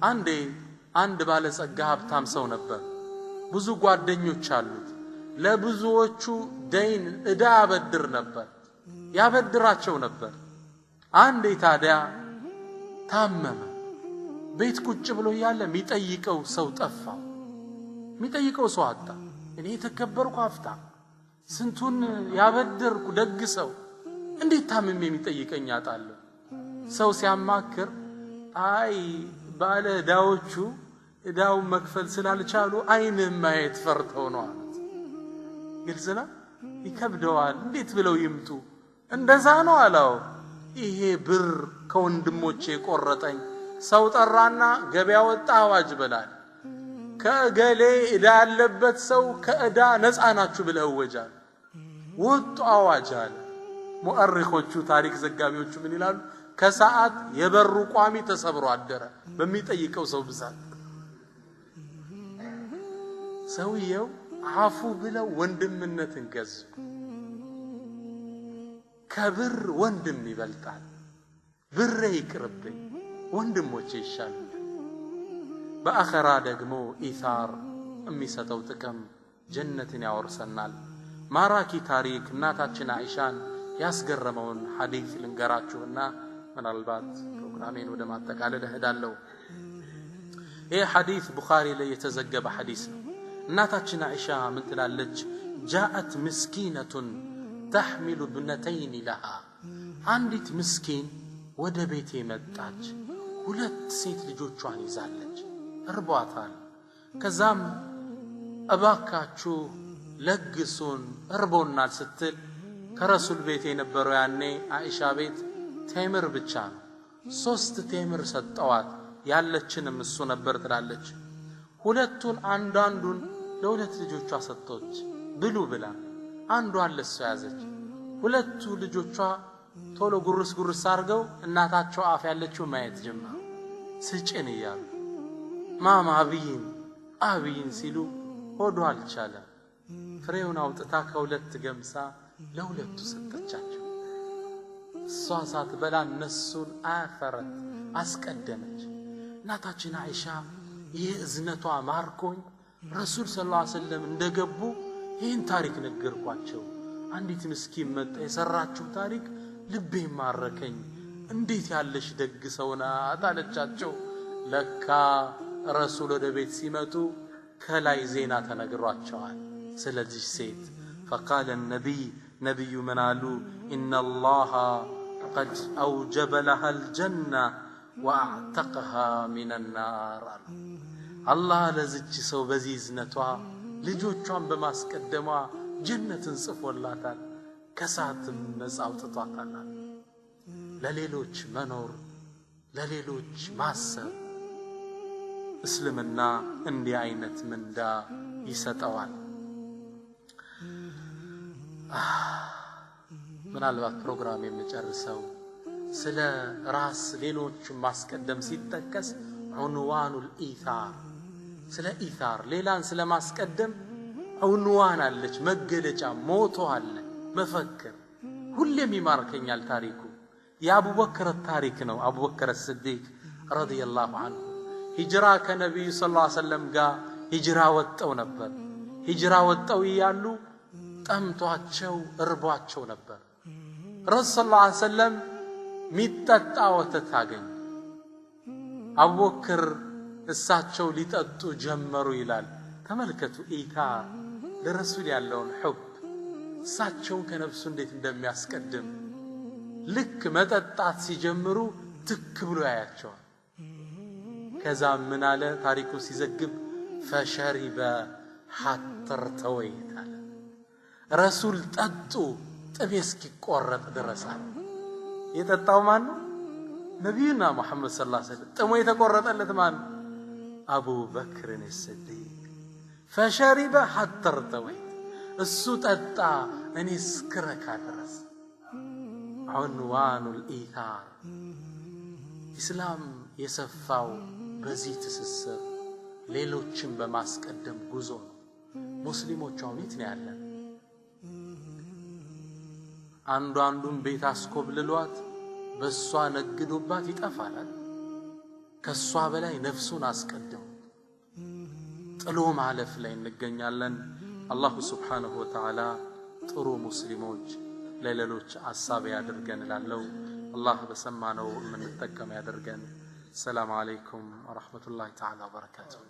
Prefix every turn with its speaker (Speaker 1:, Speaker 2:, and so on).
Speaker 1: አንዴ አንድ ባለጸጋ ሀብታም ሰው ነበር። ብዙ ጓደኞች አሉት። ለብዙዎቹ ደይን ዕዳ ያበድር ነበር፣ ያበድራቸው ነበር። አንዴ ታዲያ ታመመ። ቤት ቁጭ ብሎ እያለ የሚጠይቀው ሰው ጠፋው። የሚጠይቀው ሰው አጣ። እኔ የተከበርኩ ሀብታም፣ ስንቱን ያበደርኩ ደግ ሰው እንዴት ታምሜ የሚጠይቀኝ አጣለሁ? ሰው ሲያማክር አይ ባለ ዕዳዎቹ ዕዳውን መክፈል ስላልቻሉ አይንህን ማየት ፈርተው ነው አሉት። ግልጽ ነው። ይከብደዋል። እንዴት ብለው ይምጡ? እንደዛ ነው አለው። ይሄ ብር ከወንድሞቼ ቆረጠኝ። ሰው ጠራና ገበያ ወጣ፣ አዋጅ በላል። ከእገሌ ዕዳ ያለበት ሰው ከዕዳ ነፃ ናችሁ ብለህ እወጃል። ወጡ አዋጅ አለ። ሙአሪኾቹ ታሪክ ዘጋቢዎቹ ምን ይላሉ? ከሰዓት የበሩ ቋሚ ተሰብሮ አደረ በሚጠይቀው ሰው ብዛት። ሰውየው አፉ ብለው ወንድምነትን ገዙ። ከብር ወንድም ይበልጣል። ብሬ ይቅርብኝ፣ ወንድሞቼ ይሻሉኛል። በአኸራ ደግሞ ኢታር የሚሰጠው ጥቅም ጀነትን ያወርሰናል። ማራኪ ታሪክ እናታችን አይሻን ያስገረመውን ሐዲስ ልንገራችሁና ምናልባት ፕሮግራሜን ወደ ማጠቃለል እሄዳለሁ። ይህ ሐዲስ ቡኻሪ ላይ የተዘገበ ሐዲስ ነው። እናታችን አይሻ ምን ትላለች? جاءت مسكينة تحمل ابنتين لها። አንዲት ምስኪን ወደ ቤቴ መጣች፣ ሁለት ሴት ልጆቿን ይዛለች፣ እርቧታል። ከዛም እባካችሁ ለግሱን እርቦናል ስትል ከረሱል ቤት የነበረው ያኔ አይሻ ቤት ቴምር ብቻ ነው። 3 ቴምር ሰጠዋት፣ ያለችንም እሱ ነበር ትላለች። ሁለቱን አንዳንዱን ለሁለት ልጆቿ ሰጠች ብሉ ብላ፣ አንዷን ለሷ ያዘች። ሁለቱ ልጆቿ ቶሎ ጉርስ ጉርስ አድርገው እናታቸው አፍ ያለችው ማየት ጀመሩ። ስጭን እያሉ ማማ አብይን አብይን ሲሉ ሆዷ አልቻለም። ፍሬውን አውጥታ ከሁለት ገምሳ ለሁለቱ ሰጠቻቸው። እሷ ሳትበላ እነሱን አፈረት አስቀደመች። እናታችን አይሻ ይህ እዝነቷ ማርኮኝ ረሱል ሰለላሁ ዐለይሂ ወሰለም እንደገቡ ይህን ታሪክ ነገርኳቸው። አንዲት ምስኪን መጣ፣ የሰራችው ታሪክ ልቤ ማረከኝ፣ እንዴት ያለሽ ደግ ሰው ናት አለቻቸው። ለካ ረሱል ወደ ቤት ሲመጡ ከላይ ዜና ተነግሯቸዋል ስለዚህ ሴት። فقال النبي ነብዩ ምን አሉ? إن الله قد أوجب لها الجنة وأعتقها من النار አሉ። አላህ ለዚች ሰው በዚህ እዝነቷ ልጆቿን በማስቀደሟ ጀነትን ጽፎላታል፣ ከእሳትም ነፃ አውጥቷታል። ለሌሎች መኖር፣ ለሌሎች ማሰብ እስልምና እንዲህ አይነት ምንዳ ይሰጠዋል። ምናልባት ፕሮግራም የምጨርሰው ስለ ራስ ሌሎችን ማስቀደም ሲጠቀስ ዑንዋኑል ኢታር፣ ስለ ኢታር ሌላን ስለ ማስቀደም ዑንዋን አለች፣ መገለጫ ሞቶ አለ፣ መፈክር። ሁሌም ይማርከኛል ታሪኩ። የአቡበክር ታሪክ ነው። አቡበክር ስዲቅ ረዲየላሁ ዐንሁ ሂጅራ ከነቢዩ ሰለላሁ ዐለይሂ ወሰለም ጋር ሂጅራ ወጠው ነበር። ሂጅራ ወጠው እያሉ ጠምቷቸው እርቧቸው ነበር። ረሱል ሰለላሁ ዐለይሂ ወሰለም ሚጠጣ ወተት አገኙ። አቡበክር እሳቸው ሊጠጡ ጀመሩ ይላል። ተመልከቱ ኢታር ለረሱል ያለውን ሑብ፣ እሳቸውን ከነፍሱ እንዴት እንደሚያስቀድም። ልክ መጠጣት ሲጀምሩ ትክ ብሎ ያያቸዋል። ከዛም ምን አለ ታሪኩ ሲዘግብ ፈሸሪበ ሐተር ارتويت አለ። ረሱል ጠጡ ጥቤ እስኪቆረጥ ድረስ አለ። የጠጣው ማን ነው? ነቢዩና ሙሐመድ ሰለላሁ ዐለይሂ ወሰለም። ጥሙ የተቆረጠለት ማን ነው? አቡበክርን ስዲቅ። ፈሸሪበ ሐተር ارتويت፣ እሱ ጠጣ እኔ እስክረካ ድረስ። ዑንዋኑል ኢታር ኢስላም የሰፋው በዚህ ትስስር ሌሎችን በማስቀደም ጉዞ ነው። ሙስሊሞች አሁን የት ነው ያለን? አንዱ አንዱን ቤት አስኮብልሏት በሷ ነግዶባት ይጠፋል። ከሷ በላይ ነፍሱን አስቀድሞ ጥሎ ማለፍ ላይ እንገኛለን። الله سبحانه وتعالى ጥሩ ሙስሊሞች ለሌሎች አሳቢ ያድርገን እላለሁ። አላህ በሰማነው የምንጠቀም ያደርገን። السلام عليكم ورحمة الله تعالى وبركاته።